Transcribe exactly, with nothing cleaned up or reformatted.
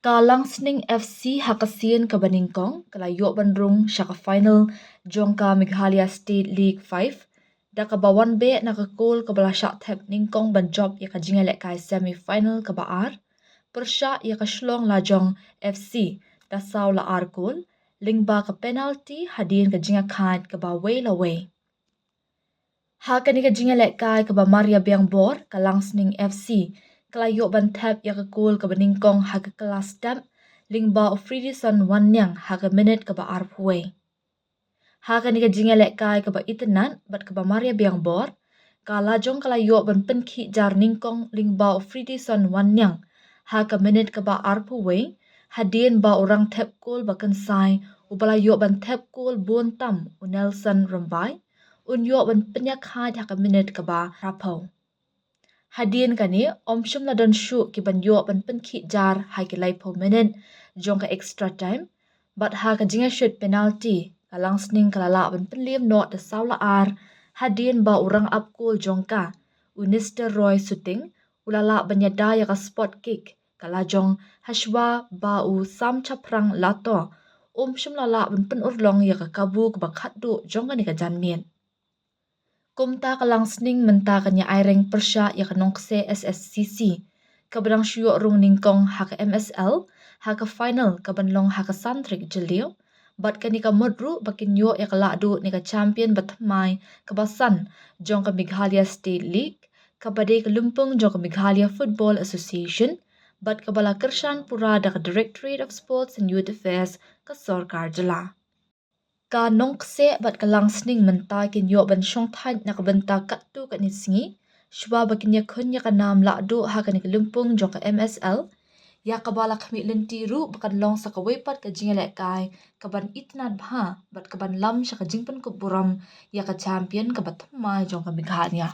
Ka Langsning F C ha ka sien kaba nyngkong ka la ïoh ban rung sha ka final jong ka Meghalaya State League five da kaba wan beh na ka kol kaba la shah thep nyngkong ban jop ïa ka jingïalehkai semi final kaba ar pyrshah ïa ka Shillong Lajong F C da saw la ar kol lyngba ka penalty hadien ka jingïakhaid kaba wei la wei. Ha kane ka jingïalehkai kaba mar ïa biang bor, ka Langsning F C ka la ïoh ban thep ïa ka kol kaba nyngkong ha ka kylla step lyngba u Fredison Wanniang ha ka minit kaba arphew wei. Ha kane ka jingïalehkai kaba itynnad bad kaba mar ïa biang bor, ka Lajong ka la ïoh ban pynkhih jar nyngkong lyngba u Fredison Wanniang ha ka minit kaba arphew wei, hadien ba u rangthep kol ba kynsai uba la ïoh ban thep kol bun tam, u Nelson Rymbai, un ïoh ban pynïakhaid ha ka minit kaba arphew. Hadien kane, ym shym la don shuh ki ban ïoh ban pynkhih jar ha ki laiphew minit jong ka extra time, bad ha ka jingïashut penalty, ka Langsning ka la lah ban pynliem noh da saw la ar, hadien ba u rangap kol jong ka, u Nister Roy Suting, u la lah ban ïada ïa ka spot kick, ka Lajong, hashwa ba u Sam Chaphrang Lato um shym la lah ban pynurlong ïa ka kabu kaba khatduh jong kane ka janmiet. Kumta ka Langsning mynta kan ïa aireng pyrshah ïa ka Nongkseh S S C C, kaba dang shu ïoh rung nyngkong ha ka M S L, ha ka final kaban long ha ka san tarik Jylliew, bad kane ka mut ruh ba kin ïoh ïa ka lahduh ne ka champion bathymmai kaba san jong ka Meghalaya State League, kaba dei ka lympung jong ka Meghalaya Football Association, bad kaba la kyrshan pura da ka Directorate of Sports and Youth Affairs ka sorkar jylla. Ka Nongkseh bad ka Langsning mynta kin ïoh ban shongthait na ka bynta katto katne sngi, shuwa ba kin ïakhun ïa ka nam lahduh ha kane ka lympung jong ka M S L, ïa kaba la khmih lynti ruh ba kan long sa kawei pat ka jingïalehkai kaban itynnad bha bad kaban lam sha ka jingpynkup burom ïa ka champion kaba thymmai jong ka Meghalaya.